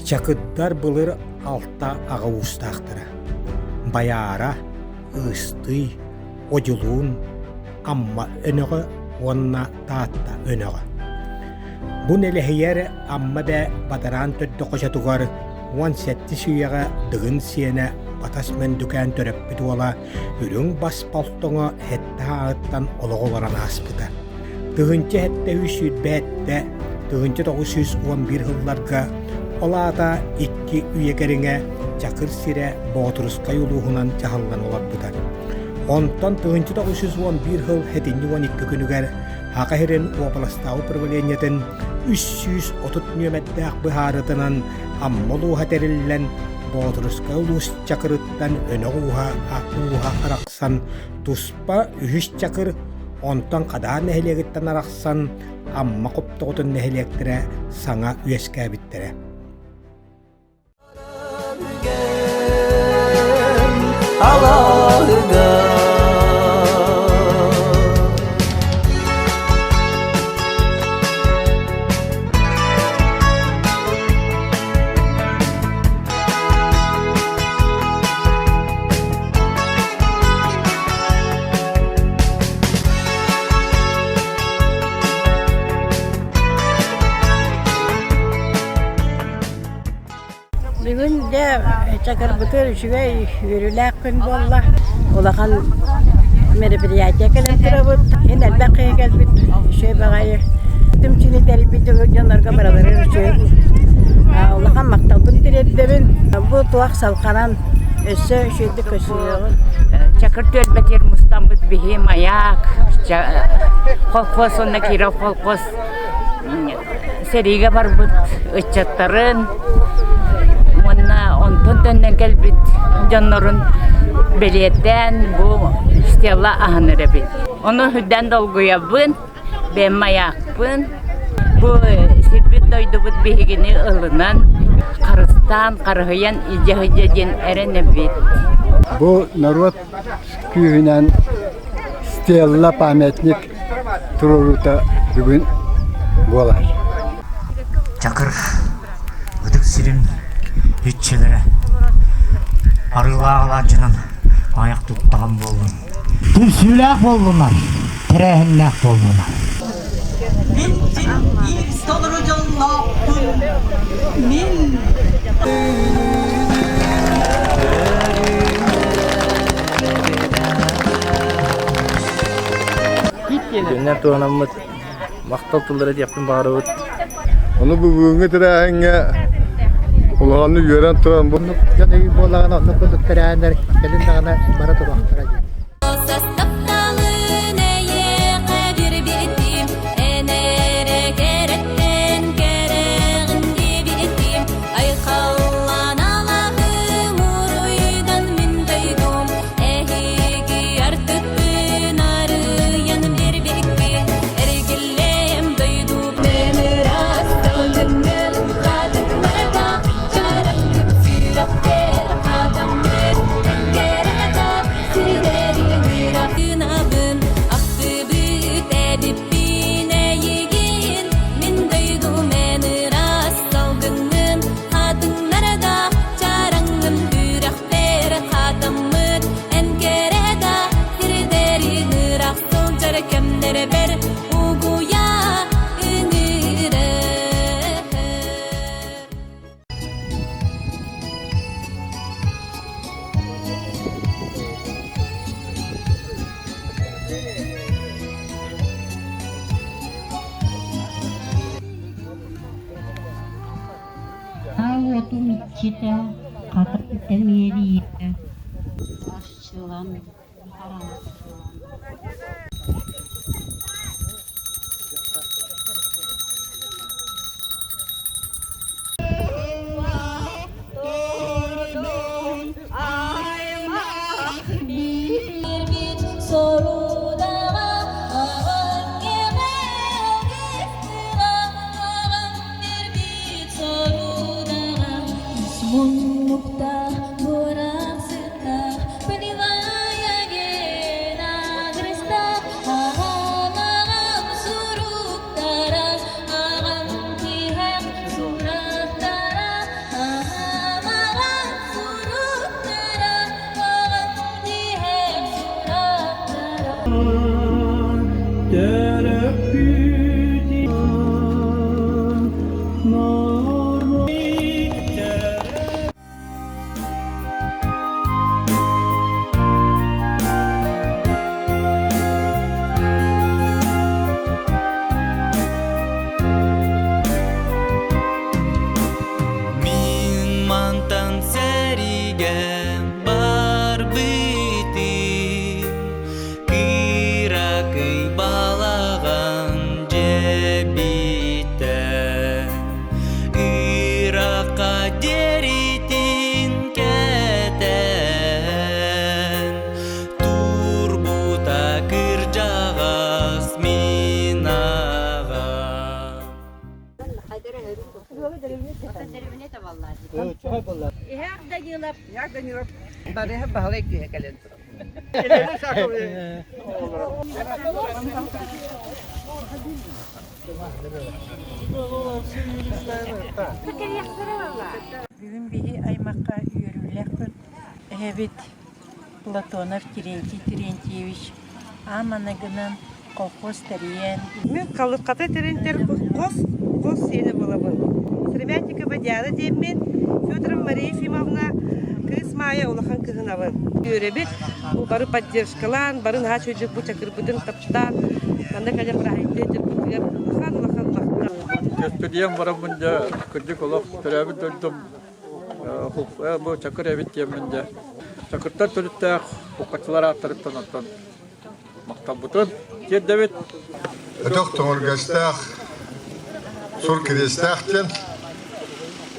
Чакырдар былыр алта аҕа уустаахтара: Байаара, Ыыстый, Одьулуун, Амма Өнөҕө уонна Таатта Өнөҕө. Бу нэлэһийэр Амма эбэ бадараан төрдө хочотугар 17-ис үйэҕэ Дыгын сиэнэ Батас Мөндүкээн төрөппүт уола Үрүҥ Бас Болтоҥо сэттэ ааҕыттан олох олорон ааспыта. 1731 1911 сылларга, ол аата икки үйэ кэриҥэ Чакыр сирэ Боотурускай улууһунан дьаһаллан олорбута. Онтон 1911 сыл сэтинньи 12 күнүгэр Саха сирин уобаластааҕы управлениетын 330 нүөмэрдээх быһаарытынан Амма улууһа тэриллэн, Боотурускай улуус Чакырыттан Өнөх ууһа ууһа арахсан туспа үһүс Чакыр, онтон Хадаар нэһилиэгиттэн арахсан Амма Хоптоҕотун нэһилиэктэрэ саҥа үөскээбиттэрэ. Бүгүн дьэ Чакырбытыгар үчүгэй үөрүүлээх күн буолла. Улахан мероприятие кэлэн турабыт. Эн элбэх киһи кэлбит. Үчүгэй баҕайы. Түмсүүнү тэрийбит дьоннорго барыларыгар үчүгэй улахан махталбын тириэрдэбин. Бу туох салҕанан өссө үчүгэйдик көрсүһүөҕүн. Чакыр түөлбэтигэр мустаммыт биһи Маяк колхоз уонна Киров колхоз сэриигэ барбыт ыччаттарын уонна онтон төннөн кэлбит дьоннорун бэлиэтээн бу стела аһан эрэбит. Ону үрдэн долгуйабын, бэйэм Маякпын. Бу сирбит дойдубут биһигини ылынан, харыстаан, харыһыйан илдьэ диэн эрэнэбит. Бу норуот күүһүнэн стелла памятник туруоруута бүгүн буолар. Чакыр ытык сирин иччилэрэ арыылаах алаадьынан айах туттаҕым буоллун. Түмсүүлээх буоллунар, тэрээһиннээх буоллунар. Мин син биир толору дьоллоохпун. Мин Күннэр туһанаммыт махтал тыллары диэхпин баҕарабыт. Ону бүгүҥҥү тэрээһиҥҥэ улаханнык үөрэн туран бу Дьон өйүүр буоллаҕына оннук курдук тэрээһиннэр кэлин даҕаны бара туруохтара дии. Тапталын эйиэхэ биэрбитим, эн эрэ кэрэттэн кэрэҕин диэбитим, айхаллан алаһым уруйдан мин дойдум, эһиги артыкпын арыйан биэрбиккин, эргиллэм дойдум. Мен ырасталынным хатыҥнарга, чараҥым сүрэхпэр хатаммыт, кэрэҕэ Гынабын ахтыбыт эбиппин эйигин мин дойдум эн ыраас салгыҥҥын хатыҥнарга чараҥҥын сүрэхпэр хатаммыт эн кэрэ да сирдэрин ыраах сылдьар кэмнэрбэр угуйа ыҥырар. Аал уотум иччитэ, хатыҥ тэмиэрийэ, арчылан, араҥаччылан. Сорудаҕа аҕам биэрбит сорудаҕа үс муннуктаах туораах сыттаах Поливая гена Христа. Мин мантан сэриигэ барбытым, Кыракый балаҕан дьэбиттэн Ыракка дэритин кэтэн Турбута кырдьаҕас мин аҕам. Иһээх Данилов. Иһээх Данилов Барыһа Баһылай киһи кэлэн турар. Бүгүн биһи аймахха үөрүүлээх күн. Эһэбит Платонов Терентий Терентьевич аан маныгынан колхоз тэрийэн Мин Халыпхата Терентер хос хос сиэнэ буолабын. Сыромятникова Диана диэммин, Федорова Мария Ефимовна Кыыс Маайа улахан кыһынабын. Үөрэбит, бу бары поддержкалаан, бары наһаа үчүгэйдик бу чакырбытын таптаан, манна кэлэн бырааһынньыктыы дьарбытыгар улахан-улахан махтал. Көстүдүйэн бараммын дьэ, кырдьык олох төрөөбүт дойдум бу Чакыр эбит диэммин дьэ. Чакыртан төрүттээх буккаччылар ааттарыттан оттон махталбытын тиэрдэбит. Өтөх төҥүргэстээх, сур кириэстээх диэн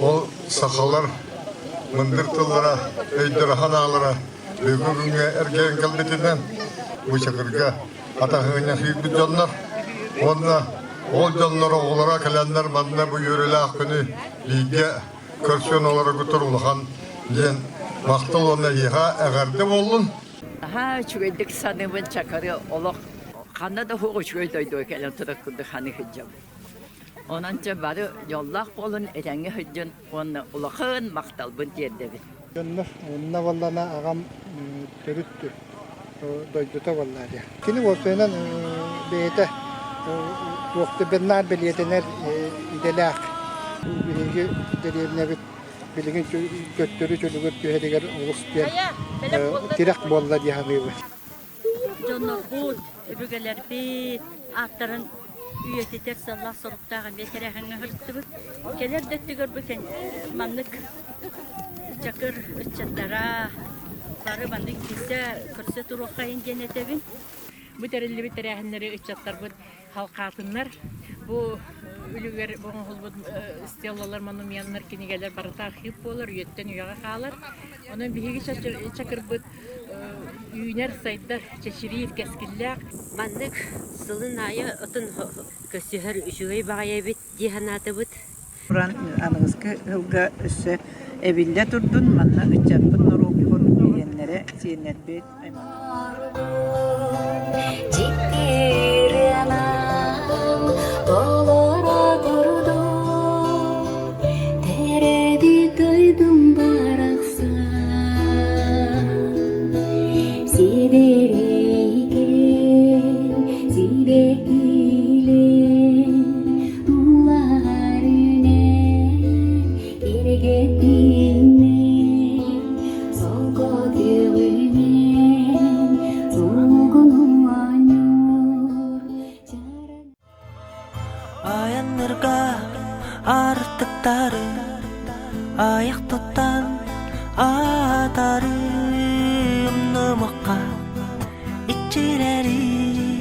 ол сахалар мындыр тыллара, өйдөрө-санаалара бүгүҥҥү күҥҥэ эргийэн кэлбитинэн бу Чакырга атаһыыня сүүрбүт дьоннор уонна ол дьоннор оҕолоро кэлэннэр манна бу үөрүүлээх күнү бииргэ көрсөн олороргутугар улахан диэн махтал уонна эһиэхэ эҕэрдэ буоллун. Наһаа үчүгэйдик саныыбын Чакыры олох ханна да суох үчүгэй дойдуга кэлэн турар курдук саныы сылдьабын. Онон дьэ бары дьоллоох буолун, этэҥҥэ сылдьын уонна улахан махталбын тиэрдэбин. Дьоннор онно буоллана аҕам төрүт дойдута буолла диye. Кини уопсайынан бэйэтэ туохта беннаар бэлиэтэнэр идэлээх. Биһиги дэриэбинэбит билигин төттөрү чөлүгэр түһэригэр олус диэн тирэх буолла дии саныыбын. Дьоннорбут, өбүгэлэрбит ааттарын үйэтитэр сыаллаах-соруктаах эмиэ тэрээһиҥҥэ сырыттыбыт. Кэлэр да өттүгэр бу маннык Чакыр ыччаттара бары маннык киирсэ көрсө туруоххайын диэн этэбин. Бу тэриллибит тэрээһиннэри ыччаттарбыт халхаатыннар. Бу үлүгэр бу оҥоһуллубут стеллалар, монуменнар, кинигэлэр барыта архив буолар, үйэттэн үйэҕэ хаалар. Онон биһиги Чакырбыт үүнэр, сайдар, чэчириир, кэскиллээх. Маннык сылын аайы отун көрсүһэр үчүгэй баҕайы эбит дии санаатыбыт. Туран аныгыскы сылга өссө эбиллэ турдун, манна ыччаппыт норуоппут биһиэннэрэ, сиэннэрбит Айаннырга артыктары аяқ тұттан атарым нымыққа иччилери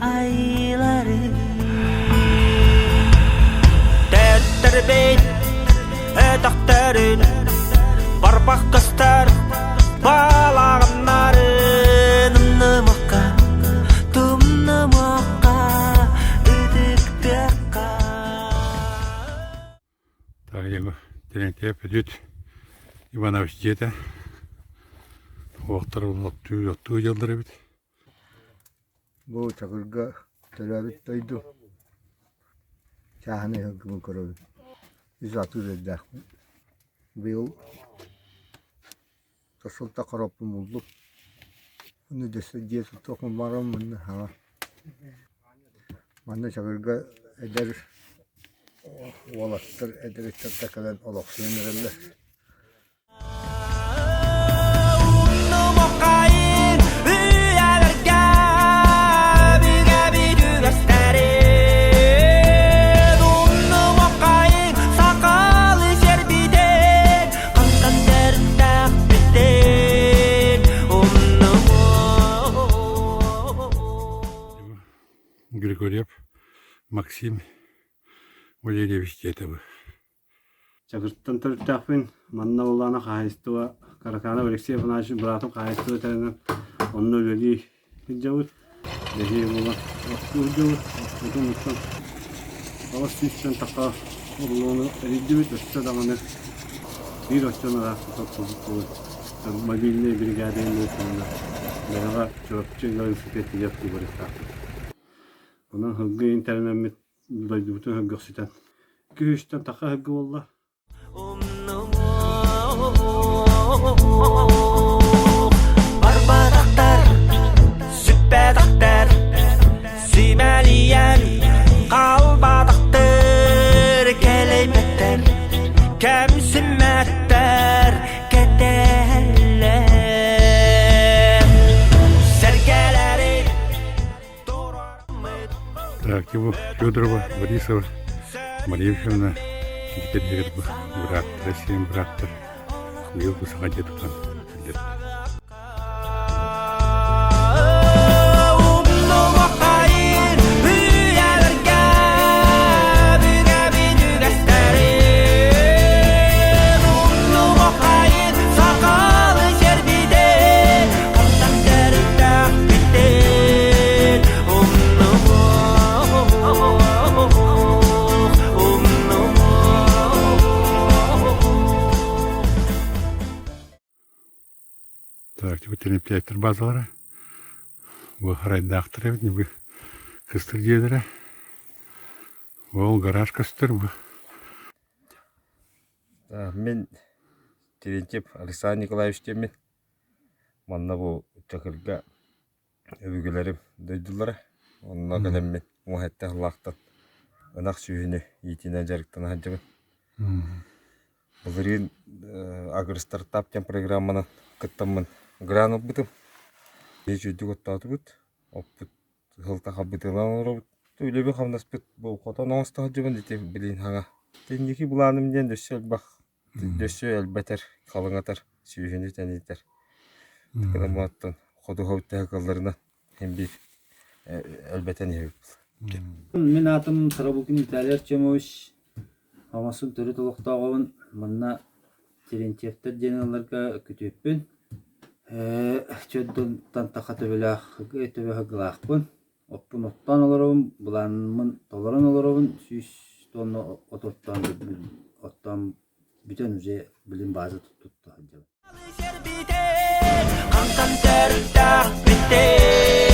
айлары Тэттэрбит өтөхтөрүн барбах көстөр балаҕаннарын умнумуохха тумнумуохха ытыктыахха Терентьев Петр Иванович дьиэтэ уохтар оттуу оттуу дьыллар эбит Бу Чакырга төрөөбүт дойду чааһынай ыһылгыбын көрөбүн. Үс атыыр эрдээхпин. Быйыл сылта хороппун буллум. Ону дьэ дьиэ туттуохпун баҕарабын манна хаҥа. Манна Чакырга эдэр уолаттар, эдэр ыччаттар кэлэн олохсуйан эрэллэр. Григорьев Максим Валерьевич диэтэ бу. Чакыртан төрүттээхпин. Манна буоллаҕына хаһаайыстыба Караканов Алексей Афанасьевич быраатым хаһаайыстыба тэринэн онно үлэлии сылдьабыт. Бэһиэ буолан оттуу сылдьабыт. Оппутун оттон 800-тэн тахса рулону эрийдибит. Өссө даҕаны биир оччону ыраахтык оттуубут буолан мобильнай бригада буолтунна Бэрэҕэ Чурапчы университетыгар оттуу барыахтаахпыт. Онон сылгы интэринэммит дойдубутун сөргөхсүтэн күһүстэн таха сылгы буолла. Барбатахтар, сүппэтэхтэр, симэлийэн хаалбатахтар, кэлэйбэттэр, кэмсиммэттэр, кэтэллэр. Сэргэлэри Так, его Федорова, Борисова, Мария Ефимовна, дикердегер бырааттара, сиэн бырааттар быйыл бу саҥа дьиэ тутан кэллэр. Так, типа тенептээктэр базалара. Бу харайдаахтар эбит, бу кыстык дьиэлэрэ. Ол гараж көстөр бу. Мин Терентьев Александр Николаевич диэммин. Манна бу Чакырга өбүгэлэрим дойдулара. Онно кэлэммин уҥа сыллаахтан ынах сүөһүнү иитинэн дьарыктана сылдьабын. Былырыын Агростартап диэн программанан кыттаммын грант ылбытым. Үчүгэйдик оттоотубут, оппут сылтахабытынан олоробут. Үлэбит-хамнаспыт бу хотон оҥосто сылдьабын ити билигин саҥа. Инники былааным диэн өссө элбэх өссө элбэтэр, халыҥатар, сүөһүнү тэнитэр. Оттон ходуһа үттэһэ кыалларынан син биир элбэтэн иһэбит. Мин аатым Тарабукин Виталий Артемович. Оҥостон төрүт олохтооҕобун. Манна Терентьевтэр диэн ыалларга күтүөппүн. Чөрдөнтөн таха төбөлөөх төбө сылгылаахпын. Оппун оттоон олоробун, былааммын толорон олоробун. 100 тонна от оттоон оттоон бүтэн уже билин бааза тутта сылдьабын. Хантан төрүттээх бүтэн.